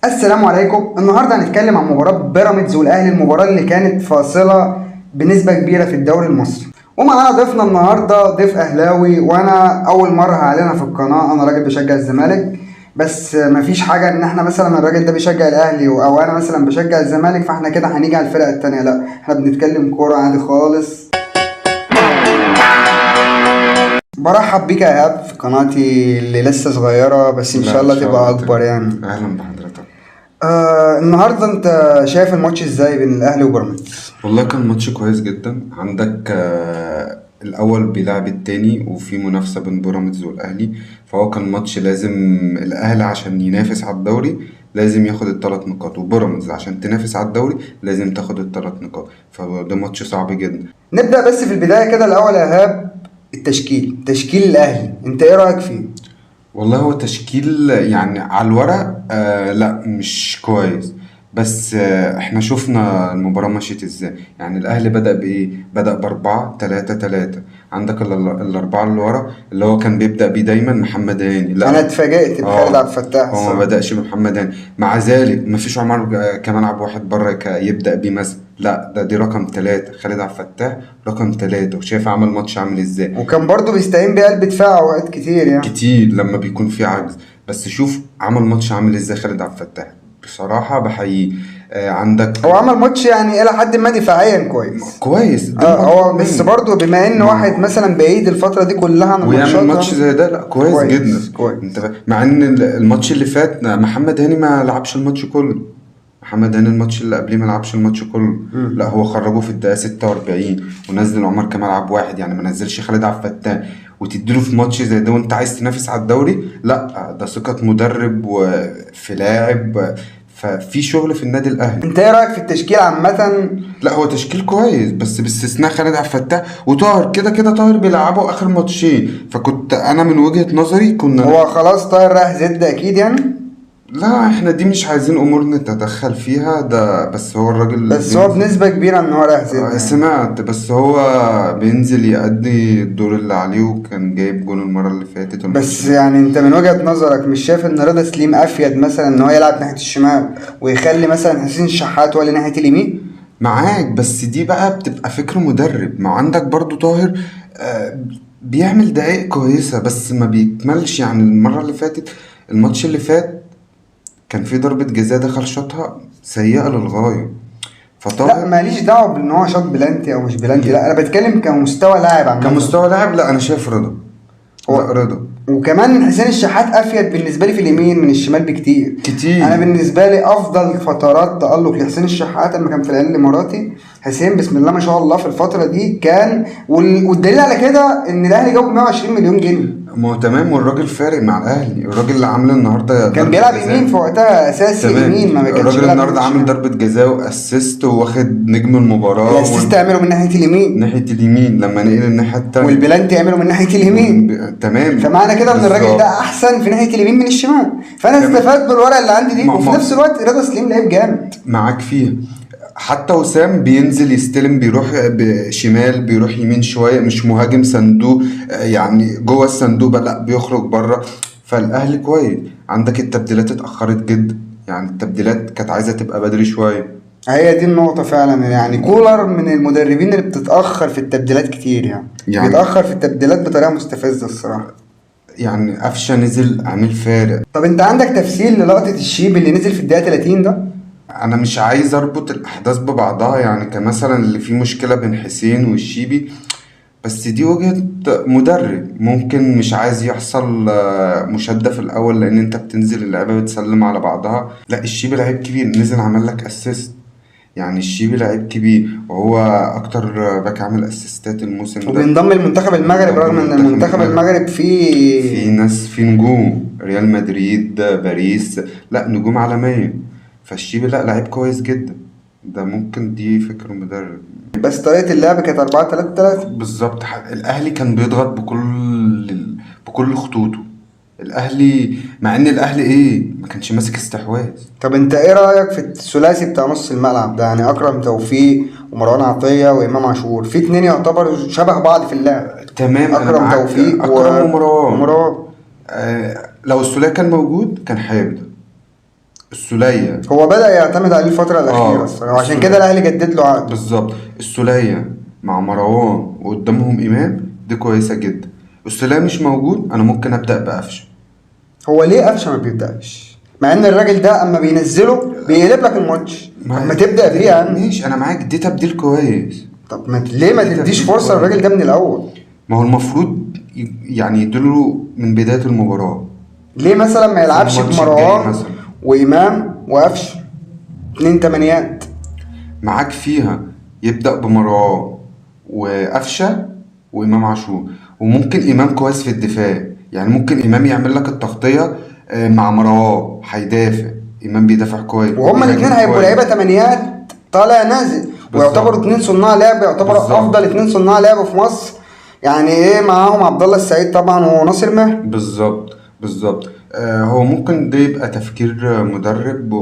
السلام عليكم. النهارده هنتكلم عن مباراة بيراميدز والاهلي، المباراة اللي كانت فاصلة بنسبة كبيرة في الدوري المصري. ومعانا ضيفنا النهارده ضيف اهلاوي، وانا اول مرة هعلنها في القناة، انا راجل بشجع الزمالك، بس مفيش حاجة ان احنا مثلا الراجل ده بيشجع الاهلي او انا مثلا بشجع الزمالك فاحنا كده هنيجي على الفرق التانية. لا، احنا بنتكلم كورة عادي خالص. برحب بيك يا ايهاب في قناتي اللي لسه صغيرة، بس ان لا، شاء إن الله شاء تبقى الله اكبر يعني. اهلا بحضرتك. النهارده انت شايف الماتش ازاي بين الاهلي وبيراميدز؟ والله كان ماتش كويس جدا. عندك الاول بيلعب التاني وفي منافسة بين بيراميدز والاهلي، فهو كان ماتش لازم الاهلي عشان ينافس على الدوري لازم ياخد الثلاث نقاط، وبيراميدز عشان تنافس على الدوري لازم تاخد الثلاث نقاط، فده ماتش صعب جدا. نبدأ بس في البداية كده الاول يا ايهاب، التشكيل، تشكيل الاهلي انت ايه رأيك فيه؟ والله هو تشكيل يعني على الورق لا مش كويس، بس احنا شفنا المباراة مشيت ازاي. يعني الاهلي بدأ بايه؟ بدأ ب4-3-3. عندك الاربعة اللي ورا اللي هو كان بيبدأ بيه دايما محمد هاني، لا انا اتفاجئت بخالد عبد الفتاح هو ما الصراحة. بدأش بمحمد هاني، مع ذلك مفيش عمر كمان عبد واحد بره يبدأ بيه مثلا، لا ده دي رقم 3 خالد عبد الفتاح رقم 3، وشايف عمل ماتش عامل ازاي. وكان برضو بيستعين بقلب دفاع اوقات كتير يعني. كتير لما بيكون في عجز، بس شوف عمل ماتش عامل ازاي خالد عبد الفتاح، بصراحة بحييه. عندك هو عمل ماتش يعني الى حد ما دفاعيا كويس. كويس، ده هو المطلوب بس منه. برضو بما ان واحد مثلا بعيد الفترة دي كلها عن ويعمل الماتشات ماتش زي ده، لا كويس، كويس، جدا. كويس. انت مع ان الماتش اللي فات محمد هاني ما لعبش الماتش كله، محمد هاني الماتش اللي قبليه ما لعبش الماتش كله. لا هو خرجه في الدقيقة 46 ونزل عمر كمال عبد واحد، يعني ما نزلش خالد عبد الفتاح، وتديله في ماتش زي ده وانت عايز تنافس على الدوري، لا ده ثقة مدرب وفي لاعب، ففي شغل في النادي الاهلي. انت ايه رأيك في التشكيل عامة؟ لا هو تشكيل كويس، بس باستثناء خالد عبد الفتاح وطاهر، كده كده طاهر بيلعبه اخر ماتشين، فكنت انا من وجهة نظري كنا هو خلاص طاهر رايح زد اكيد يعني. لا احنا دي مش عايزين امور نتدخل فيها، ده بس هو الراجل بس هو بينزل. بنسبة كبيرة ان هو رايح زد يعني. سمعت، بس هو بينزل يأدي الدور اللي عليه، وكان جايب جون المرة اللي فاتت والماتش بس ده. يعني انت من وجهة نظرك مش شايف ان رضا سليم افيد مثلا ان هو يلعب ناحية الشمال ويخلي مثلا حسين الشحات هو اللي ناحية اليمين؟ معاك، بس دي بقى بتبقى فكر مدرب. ما عندك برضو طاهر بيعمل دقايق كويسة بس ما بيكملش. يعني المرة اللي فاتت الماتش اللي فات كان في ضربة جزاء دخل شاطها سيئة للغاية، فطاهر لا ماليش دعوة بان هو شاط بلانتي او مش بلانتي، لا انا بتكلم كمستوى لاعب عامة. كمستوى لاعب لا انا شايف رضا. هو لا رضا. وكمان حسين الشحات افيد بالنسبة لي في اليمين من الشمال بكتير. كتير. انا بالنسبة لي افضل فترات تالق لحسين الشحات لما كان في الهلال الاماراتي. حسين بسم الله ما شاء الله في الفترة دي كان، والدليل على كده ان الاهلي جاب 120 مليون جنيه. ما هو تمام، والراجل فارق مع الاهلي، الراجل اللي عامل النهارده كان ضربة بيلعب جزاء. يمين في وقتها اساسي تمام. يمين، ما كانش الراجل بيلعب النهارده يمين عامل شمال. ضربة جزاء و assist واخد نجم المباراة ال assist عمله من ناحية اليمين، ناحية اليمين لما نقل الناحية التانية، والبلانتي عمله من ناحية اليمين. تمام. فمعنى كده ان الراجل ده بالظبط. احسن في ناحية اليمين من الشمال، فانا تمام. استفدت بالورقة اللي عندي دي. وفي نفس الوقت رضا سليم لعيب جامد معاك فيها. حتى وسام بينزل يستلم، بيروح بشمال بيروح يمين شوية، مش مهاجم صندوق يعني جوه الصندوق بقى، لا بيخرج بره. فالأهلي كويس. عندك التبديلات اتأخرت جدا، يعني التبديلات كانت عايزة تبقى بدري شوية. هي دي النقطة فعلا، يعني كولر من المدربين اللي بتتأخر في التبديلات كتير يعني. بيتأخر في التبديلات بطريقة مستفزة الصراحة. يعني قفشة نزل عامل فارق. طب انت عندك تفسير للقطة الشيب اللي نزل في الدقيقة 30 ده؟ انا مش عايز اربط الاحداث ببعضها، يعني كمثلا اللي فيه مشكلة بين حسين والشيبي، بس دي وجهة مدرب، ممكن مش عايز يحصل مشادة في الاول، لان انت بتنزل اللعيبة بتسلم على بعضها. لا الشيبي لعيب كبير، نزل عمل لك assist، يعني الشيبي لعيب كبير وهو اكتر باك عامل اسيستات الموسم ده، وبينضم لمنتخب المغرب، بينضم رغم ان لمنتخب المنتخب المغرب. المغرب فيه في ناس، في نجوم ريال مدريد، باريس، لا نجوم عالمية. فالشيبي لا لعيب كويس جدا، ده ممكن دي فكرة مدرب. بس طريقة اللعب كانت 4-3-3. بالظبط. الأهلي كان بيضغط بكل خطوطه الأهلي، مع إن الأهلي إيه ما كانش ماسك استحواذ. طب أنت إيه رأيك في الثلاثي بتاع نص الملعب ده؟ يعني أكرم توفيق ومروان عطية وإمام عاشور، في اتنين يعتبروا شبه بعض في اللعب. تمام، أنا أكرم معاك. توفيق أكرم ومروان. ومروان. لو الثلاثي كان موجود كان هيبدأ. السولية. هو بدأ يعتمد عليه الفترة الأخيرة اه الصراحة، وعشان كده السولية الأهلي جدد له عقده. بالظبط. السولية مع مروان وقدامهم إمام دي كويسة جدا. السولية مش موجود، أنا ممكن أبدأ بقفشة. هو ليه قفشة ما بيبدأش؟ مع إن الراجل ده أما بينزله بيقلب لك الماتش. طب ما ما تبدأ بيه يا عم. ماشي، أنا معاك، دي تبديل كويس. طب ما ليه ما دي تديش تبديل فرصة كويس. للراجل ده من الأول؟ ما هو المفروض يعني يديله من بداية المباراة. ليه مثلا ما في يلعبش الماتش الجاي بمروان مثلا وإمام وقفشه اتنين تمانيات؟ معاك فيها، يبدأ بمروان وقفشة وإمام عاشور. وممكن إمام كويس في الدفاع، يعني ممكن إمام يعمل لك التغطية مع مروان هيدافع. إمام بيدافع كويس وهما الاتنين وبيهاجم هيبقوا لعيبة كويس. تمانيات طالع نازل، ويعتبروا بالظبط. اتنين صناع لعب، يعتبروا بالظبط. افضل اتنين صناع لعب في مصر. يعني ايه معاهم عبد الله السعيد طبعا وناصر ماهر. بالظبط. بالظبط. هو ممكن ده يبقى تفكير مدرب،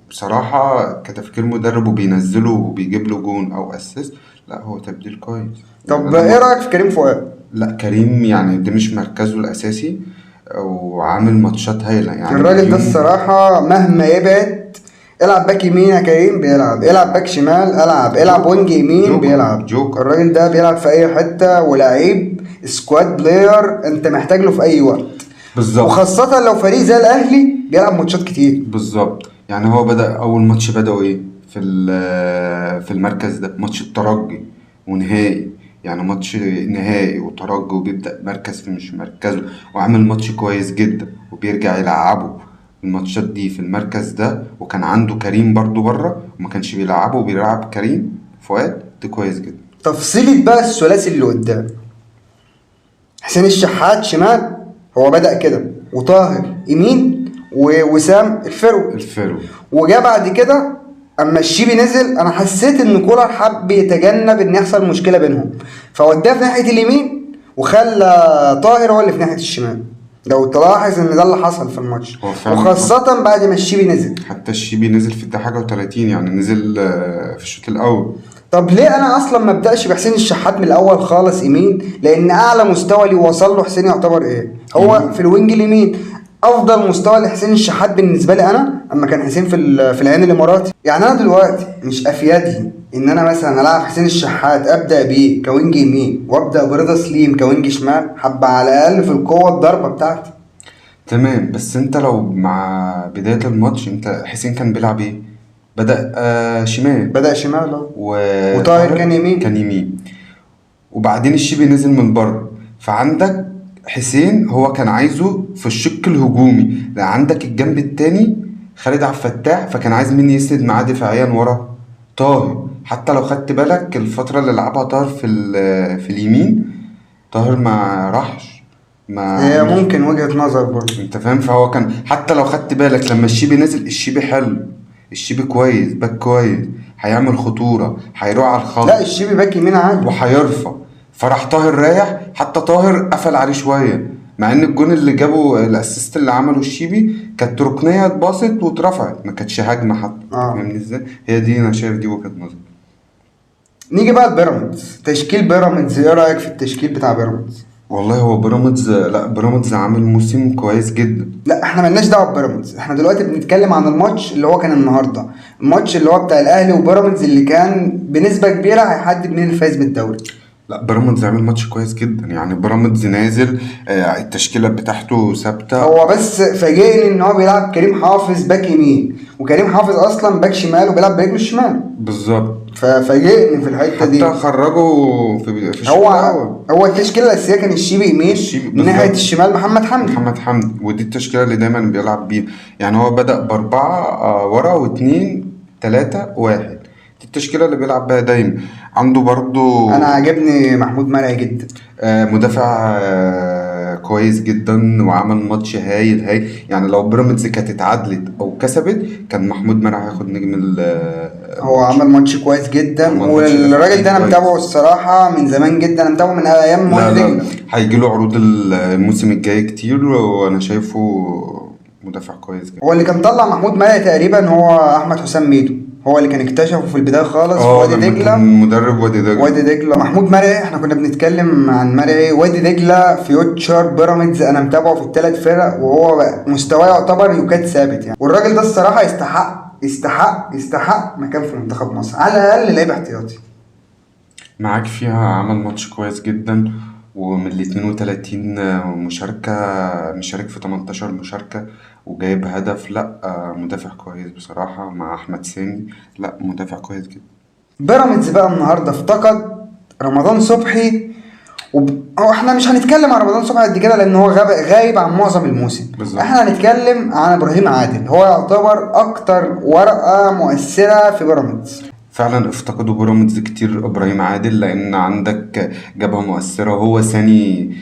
بصراحة كتفكير مدرب، وبينزله وبيجيب له جون أو assist. لا هو تبديل كويس يعني. طب أنا ايه رأيك في كريم فؤاد؟ لا كريم يعني ده مش مركزه الأساسي، وعامل ماتشات هايلة يعني الراجل ده اليوم. الصراحة مهما يبعد، العب باك يمين يا كريم بيلعب، العب باك شمال العب، العب جوكر wing يمين جوكر بيلعب. جوكر. الراجل ده بيلعب في اي حتة، ولعيب squad player انت محتاج له في اي وقت، بالظبط. وخاصة لو فريق زي الاهلي بيلعب ماتشات كتير. بالظبط. يعني هو بدأ أول ماتش بدأوا إيه في في المركز ده، ماتش الترجي ونهائي. يعني ماتش نهائي وترجي، وبيبدأ مركز في مش مركزه، وعامل ماتش كويس جدا، وبيرجع يلعبه الماتشات دي في المركز ده. وكان عنده كريم برضو بره وما كانش بيلعبه، وبيلعب كريم فؤاد، ده كويس جدا. تفصيلة بقى الثلاثي اللي قدام، حسين الشحات شمال، هو بدأ كده، وطاهر يمين، ووسام الفرو. الفيرو. وجا بعد كده اما الشيبي نزل، انا حسيت ان كولر حب يتجنب ان يحصل مشكلة بينهم، فوداه في ناحية اليمين وخلى طاهر هو اللي في ناحية الشمال. لو تلاحظ ان ده اللي حصل في الماتش، هو فعلا حصل. وخاصة بعد ما الشيبي نزل. حتى الشيبي نزل في الدقيقة حاجة وتلاتين، يعني نزل في الشوط الأول. طب ليه انا اصلا ما ابداش بحسين الشحات من الاول خالص يمين؟ لان اعلى مستوى اللي وصل له حسين يعتبر ايه؟ هو يمين. في ال wing اليمين. افضل مستوى لحسين الشحات بالنسبة لي انا اما كان حسين في في العين الاماراتي. يعني انا دلوقتي مش افيد لي ان انا مثلا العب حسين الشحات ابدا بيه ك wing يمين، وابدا برضا سليم ك wing شمال، حبه على الاقل في القوة الضربة بتاعتي. تمام، بس انت لو مع بداية الماتش انت حسين كان بيلعب ايه؟ بدأ شمال. بدا شمال أهو. وطاهر وطاهر كان يمين. كان يمين. وبعدين الشيبي نزل من بره، فعندك حسين هو كان عايزه في الشق الهجومي، لا عندك الجنب التاني خالد عبد الفتاح، فكان عايز مين يسند معاه دفاعيا ورا؟ طاهر. حتى لو خدت بالك الفترة اللي لعبها طاهر في في اليمين، طاهر ما راحش، ما هي عملش. ممكن وجهه نظر برضه. انت فاهم؟ فهو كان حتى لو خدت بالك لما الشيبي نزل، الشيبي حلو، الشيبي كويس، باك كويس، هيعمل خطورة، هيروح على لا الخط الشيبي باك يمين عالي. وهيرفع. فراح طاهر رايح، حتى طاهر قفل عليه شوية. مع ان الجون اللي جابه ال assist اللي عمله الشيبي كانت ركنية اتباصت واترفعت، ما كانتش هجمة حتى. انت اه فاهمني ازاي؟ هي دي انا شايف دي وجهة نظري. نيجي بقى لبيراميدز، تشكيل بيراميدز ايه رأيك في التشكيل بتاع بيراميدز؟ والله هو بيراميدز، لا بيراميدز عامل موسم كويس جدا. لا احنا ملناش دعوه ببيراميدز، احنا دلوقتي بنتكلم عن الماتش اللي هو كان النهارده، الماتش اللي هو بتاع الاهلي وبيراميدز اللي كان بنسبة كبيرة هيحدد مين الفايز بالدوري. لا بيراميدز عامل ماتش كويس جدا. يعني بيراميدز نازل، التشكيلة بتاعته ثابتة. هو بس فاجئني ان هو بيلعب كريم حافظ باك يمين، وكريم حافظ اصلا باك شمال وبيلعب برجله الشمال. بالظبط. ففاجئني في الحتة حتى دي. خرجوا في الشوط هو الأول. هو التشكيلة الاساسية كان الشيبي يمين، الشيبي من ناحية بالظبط. الشمال محمد حمدي. محمد حمدي، ودي التشكيلة اللي دايما بيلعب بيها. يعني هو بدأ بأربعة ورا، واتنين تلاتة واحد. دي التشكيلة اللي بيلعب بيها دايما. عنده برضو انا عاجبني محمود مرعي جدا. مدافع كويس جدا، وعمل ماتش هايل هايل. يعني لو بيراميدز كانت اتعادلت او كسبت كان محمود مرعي هياخد نجم هو الماتش. عمل ماتش كويس جدا، عمل ماتش والراجل دفاعي ده انا متابعه كويس. الصراحة من زمان جدا، انا متابعه من ايام لا وادي لا، دجله. هيجي له عروض الموسم الجاي كتير، وانا شايفه مدافع كويس جدا. هو اللي كان طلع محمود مرعي تقريبا هو احمد حسام ميدو، هو اللي كان اكتشفه في البداية خالص في وادي لما دجله. كان مدرب وادي دجله. وادي دجله محمود مرعي، احنا كنا بنتكلم عن مرعي. وادي دجله future بيراميدز، انا متابعه في الثلاث فرق وهو مستواه يعتبر يكاد ثابت يعني. والراجل ده الصراحة يستحق يستحق يستحق مكان في منتخب مصر، على الاقل لعيب احتياطي. معاك فيها، عمل ماتش كويس جدا، ومن ال 32 مشاركة مشارك في 18 مشاركة وجايب هدف. لا مدافع كويس بصراحة مع أحمد سامي، لا مدافع كويس جدا. بيراميدز بقى النهارده افتقد رمضان صبحي، هو احنا مش هنتكلم عن رمضان صبحي قد كده لان هو غايب عن معظم الموسم. بالظبط. احنا هنتكلم عن ابراهيم عادل، هو يعتبر اكتر ورقة مؤثرة في بيراميدز. فعلا افتقدوا بيراميدز كتير ابراهيم عادل، لان عندك جبهة مؤثرة، هو ثاني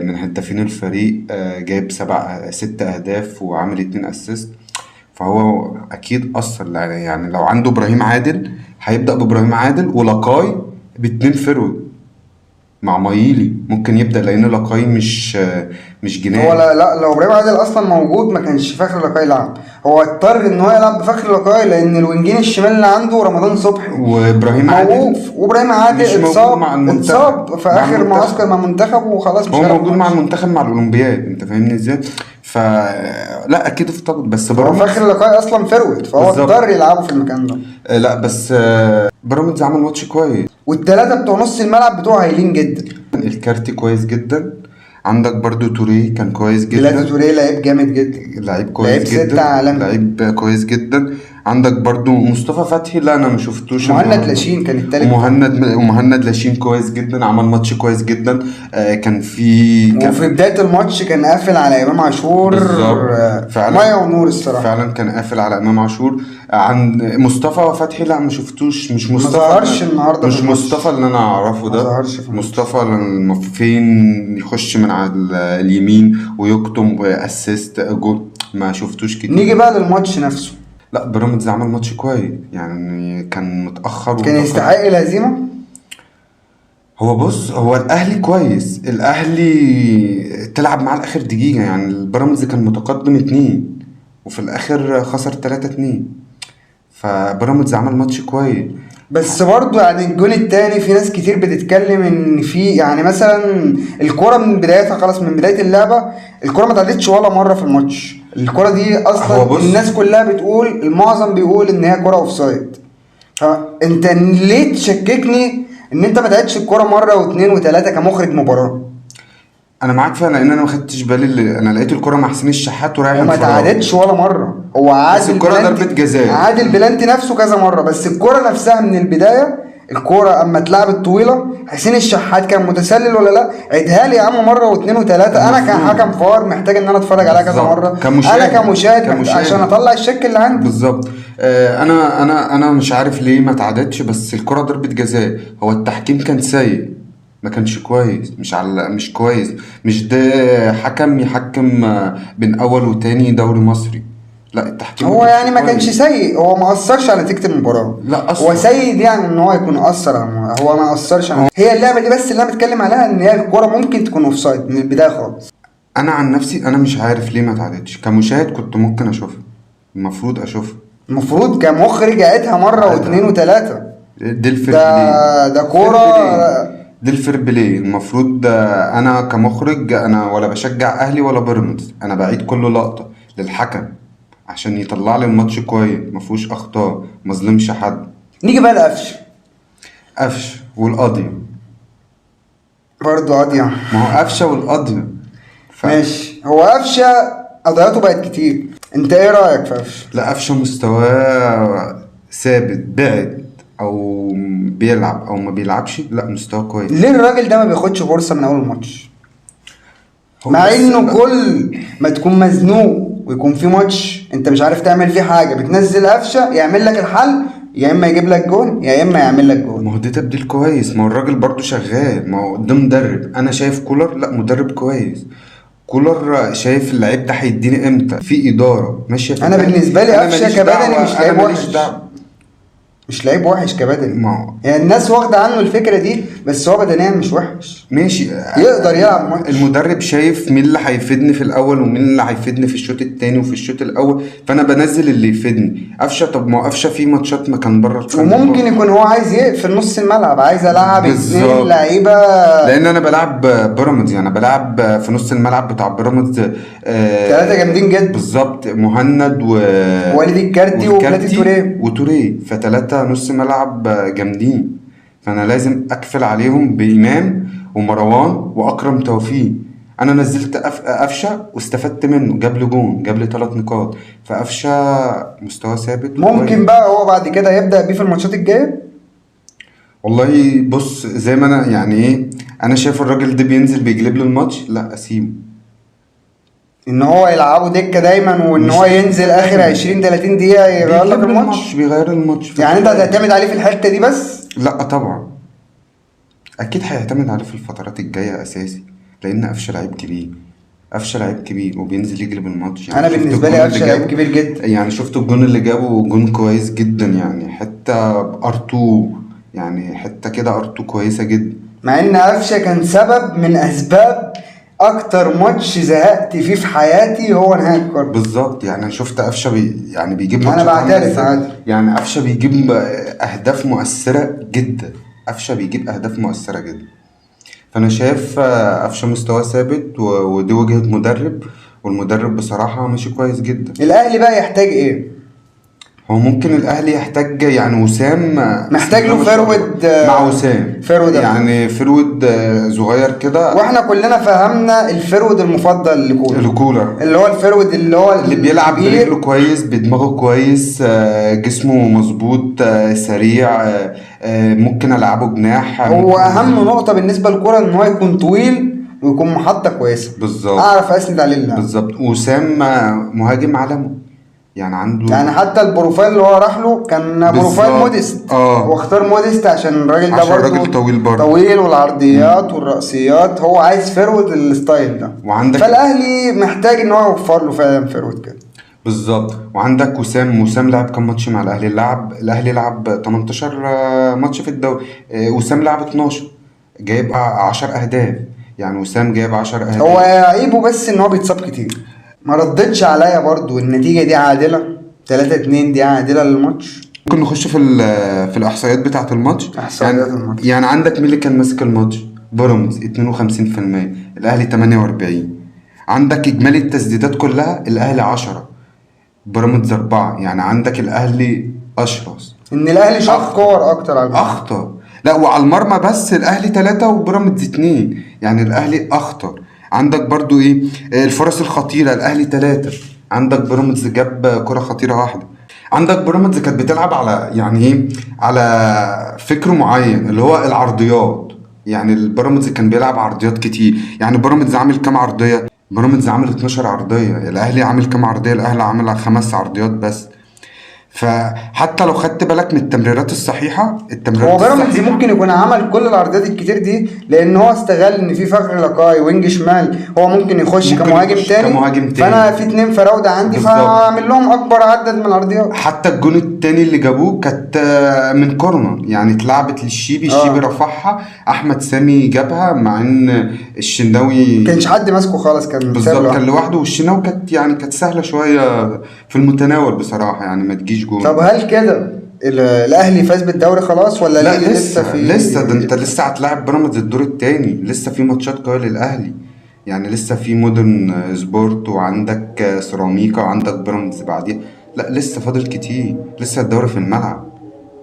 من هدافين الفريق، جايب 6 اهداف وعامل 2 assist، فهو اكيد اثر. يعني لو عنده ابراهيم عادل هيبدأ بابراهيم عادل ولاقاي باتنين forward مع مايلي، ممكن يبدأ لان لاقاي مش جناح. هو لا، لا، لو ابراهيم عادل اصلا موجود ما كانش فخر لقاي لعب، هو اضطر ان هو يلعب بفخر لقاي لان الوينجين الشمال اللي عنده رمضان صبحي وابراهيم عادل موقوف، وابراهيم عادل مش موجود اتصاب مع المنتخب. اتصاب في مع اخر المنتخب. معسكر مع منتخب وخلاص مش هو هيلعب موجود مع الماتش. المنتخب مع الاولمبياد، انت فاهمني ازاي؟ فلا اكيد افتقد، بس هو بيراميدز فخر لقاي اصلا forward، فهو بالظبط. اضطر يلعبه في المكان ده. لا بس بيراميدز عمل ماتش كويس. والثلاثة بتوع نص الملعب بتوعه هايلين جدا. الكارت كويس جدا، عندك برضو توريه كان كويس بلاتي جدا. توريه لعيب جامد جدا، لعيب كويس لعيب ستة جدا، عالمي. لعيب كويس جدا. عندك برضو مصطفى فتحي، لا انا ما شفتوش مهند النهارده. لاشين كان التالت. ومهند لاشين كويس جدا، عمل ماتش كويس جدا. كان في كان وفي بداية الماتش كان قافل على امام عاشور. بالظبط. فعلا. مية ونور الصراحة. فعلا كان قافل على امام عاشور. عند مصطفى فتحي لا ما شفتوش، مش مصطفى، ظهرش النهارده في مش الماتش. مصطفى اللي انا اعرفه ما ده. ظهرش في الماتش. مصطفى اللي فين يخش من على اليمين ويكتم assist جول، ما شفتوش كتير. نيجي بقى للماتش نفسه. لا بيراميدز عمل ماتش كويس يعني، كان متأخر كان واتأخر. يستحق الهزيمة. هو بص، هو الاهلي كويس، الاهلي تلعب معاه لاخر دقيقة، يعني البيراميدز كان متقدم 2 وفي الاخر خسر 3-2، فبيراميدز عمل ماتش كويس. بس برضو يعني الجون التاني في ناس كتير بتتكلم ان في يعني مثلا الكرة من بدايتها خلاص، من بداية اللعبة الكرة ما تعدتش ولا مرة في الماتش، الكرة دي هو اصلا بص- الناس كلها بتقول، المعظم بيقول ان هي كرة offside. فانت ليه تشككني ان انت ما تعدتش الكرة مرة واثنين وثلاثة كمخرج مباراة؟ انا معاك فعلا، لان انا ما خدتش بالي، اللي انا لقيت الكرة مع حسين الشحات ورايح وما انفراد. تعادتش ولا مرة، هو عادل الكرة بلانتي، ضربة جزاء. عادل بلانتي نفسه كذا مرة، بس الكرة نفسها من البداية، الكرة اما اتلعبت طويلة حسين الشحات كان متسلل ولا لا؟ عيدها لي يا عم مرة واثنين وثلاثة. انا كحكم فار محتاج ان انا اتفرج عليها كذا بالظبط. مرة. كمشاهد. انا كمشاهد محتاج كمشاهد. عشان اطلع الشك اللي عندي. بالظبط. انا مش عارف ليه ما تعادتش، بس الكرة ضربة جزاء. هو التحكيم كان سيء، ما كانش كويس، مش على مش كويس، مش ده حكم يحكم بين اول وتاني دوري مصري. لا التحكيم هو يعني ما كويس. كانش سيء، هو ما اثرش على نتيجة المباراة. لا أصلا. هو سيء يعني ان هو يكون اثر على المباراة. هو ما اثرش على هي اللعبة دي، بس اللي انا بتكلم عليها ان هي الكرة ممكن تكون offside من البداية خالص. انا عن نفسي انا مش عارف ليه ما تعادتش، كمشاهد كنت ممكن اشوفها، المفروض اشوفها. المفروض كمخرج عيدها مرة عيدها. واثنين وثلاثة. دي ال fair ده play. كورة. fair play. دي ال fair play المفروض. انا كمخرج انا ولا بشجع اهلي ولا بيراميدز، انا بعيد كل لقطة للحكم عشان يطلع لي الماتش كويس ما فيهوش اخطاء، ما ظلمش حد. نيجي بقى لقفش. قفش والقاضية. برضه قاضية. ما هو قفشة والقاضية ماشي، هو قفشة قضاياته بقت كتير، انت ايه رأيك في قفشة؟ لا قفشة مستواه ثابت، بعد او بيلعب او ما بيلعبش، لا مستواه كويس. ليه الراجل ده ما بياخدش فرصة من اول الماتش؟ هو مع بس انه كل ما تكون مزنوق ويكون في ماتش انت مش عارف تعمل فيه حاجة بتنزل قفشة يعمل لك الحل، يا اما يجيب لك جون يا اما يعمل لك جون. ما هو ده تبديل كويس، ما هو الراجل برضو شغال، ما هو ده مدرب. انا شايف كولر لا مدرب كويس، كولر شايف اللعيب ده هيديني امتى، في ادارة ماشية في انا الأهلي. بالنسبة لي أنا قفشة ماليش كبدني دعوة، مش لعيب انا ماليش وحش. دعوه. مش لعيب وحش كبدني. ما هو يعني الناس واخده عنه الفكرة دي، بس هو بدنيا مش وحش، ماشي. يقدر يلعب ماتش. المدرب شايف مين اللي هيفيدني في الاول ومين اللي هيفيدني في الشوط التاني وفي الشوط الاول، فانا بنزل اللي يفيدني. قفشه، طب ما هو قفشه في ماتشات ما كان بره القايمة وممكن برضه. يكون هو عايز يقفل نص الملعب، عايز العب اتنين بالظبط. لعيبة. لان انا بلعب بيراميدز، يعني بلعب في نص الملعب بتاع بيراميدز، ثلاثة جامدين جدا، بالظبط، مهند و وليد الكارتي وبلاتي والكارتي توريه. وتوريه، فتلاتة نص ملعب جامدين، فانا لازم اقفل عليهم بامام ومروان واكرم توفيق. انا نزلت قفشه واستفدت منه، جاب لي جون، جاب لي 3 نقاط. فقفشه مستوى ثابت ممكن وكويس. بقى هو بعد كده يبدأ بيه في الماتشات الجاية. والله بص، زي ما انا يعني ايه، انا شايف الراجل ده بينزل بيجلب له الماتش، لا اسيبه. ان هو يلعبه دكة دايما، وان مش هو ينزل اخر 20 30 دقيقة يغير لك بيجلب له الماتش. الماتش، بيغير الماتش. يعني انت هتعتمد عليه في الحتة دي بس؟ لا طبعا، اكيد هيعتمد عليه في الفترات الجاية اساسي، لان قفشه لعيب كبير. قفشه لعيب كبير وبينزل يجلب الماتش. يعني انا شفت بالنسبة لي الجون اللي قفشة لعيب جابه، كبير جدا. يعني شفت الجون اللي جابه، جون كويس جدا يعني، حتى ار2، يعني حتة كده ار2 كويسة جدا. مع ان قفشة كان سبب من اسباب اكتر ماتش زهقت فيه في حياتي هو نهائي القرن. بالظبط، يعني انا شفت قفشه يعني بيجيب انا ماتشات عامله بعترف ازاي. عادي. يعني قفشه بيجيب اهداف مؤثرة جدا، قفشه بيجيب اهداف مؤثرة جدا. فانا شايف قفشه مستواه ثابت، ودي وجهة مدرب، والمدرب بصراحة ماشي كويس جدا. الاهلي بقى يحتاج ايه؟ هو ممكن الاهلي يحتاج يعني وسام، بسم محتاج الله له ما شاء الله، forward، مع وسام forward. يعني forward صغير كده. واحنا كلنا فهمنا ال forward المفضل لكولر، الكولر اللي هو ال forward اللي هو اللي بيلعب الكبير. برجله كويس، بدماغه كويس، جسمه مظبوط، سريع، ممكن العبه جناح، هو ممكن اهم نقطة بالنسبة للكرة ان هو يكون طويل ويكون محطة كويسة، بالظبط. اعرف اسند عليه اللعب. بالظبط، وسام مهاجم عالمي، يعني عنده يعني حتى ال profile اللي هو راح له كان profile بالظبط. موديست. واختار موديست عشان الراجل ده عشان برضه الراجل طويل برضه. طويل، والعرضيات والرأسيات، هو عايز forward ال style ده. وعندك فالاهلي محتاج ان هو يوفر له فعلا forward كده. بالظبط، وعندك وسام. وسام لعب كام ماتش مع الاهلي؟ لعب الاهلي لعب 18 ماتش في الدوري، وسام لعب 12، جايب 10 اهداف. يعني وسام جايب 10 اهداف. هو عيبه بس ان هو بيتصاب كتير. ما ردتش عليا برضو النتيجة دي عادلة، 3-2 دي عادلة للماتش. ممكن نخش في في الاحصائيات بتاعه الماتش. إحصائيات يعني الماتش. يعني عندك مين اللي كان ماسك الماتش؟ بيراميدز 52%، الاهلي 48. عندك اجمالي التسديدات كلها الاهلي 10، بيراميدز 4. يعني عندك الاهلي اشرس، ان الاهلي شاط كور اكتر على الماتش. اخطر. لا، وعلى المرمى بس الاهلي 3 وبيراميدز 2، يعني الاهلي اخطر. عندك برضو ايه، الفرص الخطيرة الاهلي 3، عندك بيراميدز جاب كرة خطيرة واحدة. عندك بيراميدز كانت بتلعب على يعني ايه، على فكر معين اللي هو العرضيات. يعني البيراميدز كان بيلعب عرضيات كتير. يعني بيراميدز عامل كام عرضية؟ بيراميدز عامل 12 عرضية. الاهلي عامل كام عرضية؟ الاهلي عامل 5 عرضيات بس. فحتى لو خدت بالك من التمريرات الصحيحة، هو التمريرات بيراميدز الصحيحة ممكن يكون عمل كل العرضيات الكتير دي لان هو استغل ان في فخر لقاي wing شمال، هو ممكن يخش ممكن كمهاجم يخش تاني. كمهاجم تاني. فانا في اتنين فراوده عندي، بالظبط. فاعمل لهم اكبر عدد من العرضيات. حتى الجون التاني اللي جابوه كانت من corner، يعني اتلعبت للشيبي، الشيبي رفعها، احمد سامي جابها، مع ان الشناوي كانش حد ماسكه خالص، كان ساب بالظبط لوحده. كان لوحده، والشناوي كانت يعني كانت سهلة شوية في المتناول بصراحة، يعني ما تجيش جون. طب هل كده الاهلي فاز بالدوري خلاص ولا لا ليه لسه في لسه، ده انت لسه هتلاعب بيراميدز الدور التاني، لسه في ماتشات قوية للاهلي. يعني لسه في مودرن سبورت، وعندك سيراميكا، وعندك بيراميدز بعديها. لا لسه فاضل كتير، لسه الدوري في الملعب.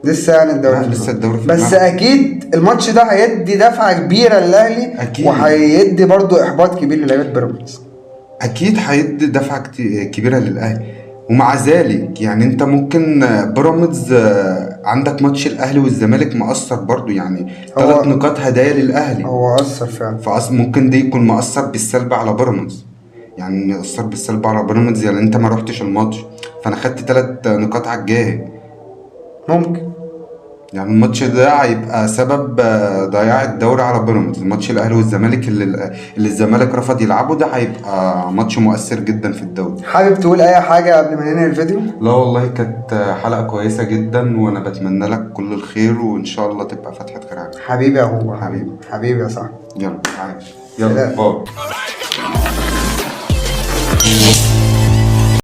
لسه يعني الدوري لا في لسه الملعب. الدوري في بس الملعب. اكيد الماتش ده هيدي دفعه كبيرة للاهلي، اكيد. وهيدي برضو احباط كبير للاعيبه بيراميدز. اكيد هيدي دفعه كبيرة للاهلي. ومع ذلك يعني انت ممكن بيراميدز، عندك ماتش الاهلي والزمالك مؤثر برضو، يعني هو 3 نقاط هدايا للاهلي. هو اثر فعلا. فأص ممكن ده يكون مأثر بالسلب على بيراميدز، يعني مأثر بالسلب على بيراميدز، يعني انت ما رحتش الماتش، فانا خدت 3 نقاط على الجاهز. ممكن. يعني الماتش ده هيبقى سبب ضياع الدوري على بيراميدز. الماتش الاهلي والزمالك اللي الزمالك رفض يلعبه ده هيبقى ماتش مؤثر جدا في الدوري. حابب تقول اي حاجة قبل ما ننهي الفيديو؟ لا والله، كانت حلقة كويسة جدا، وانا بتمنى لك كل الخير، وان شاء الله تبقى فتحة خير عليك. حبيبي يا هو، حبيبي. حبيبي يا صاحبي. يلا عايش، يلا سلام. bye.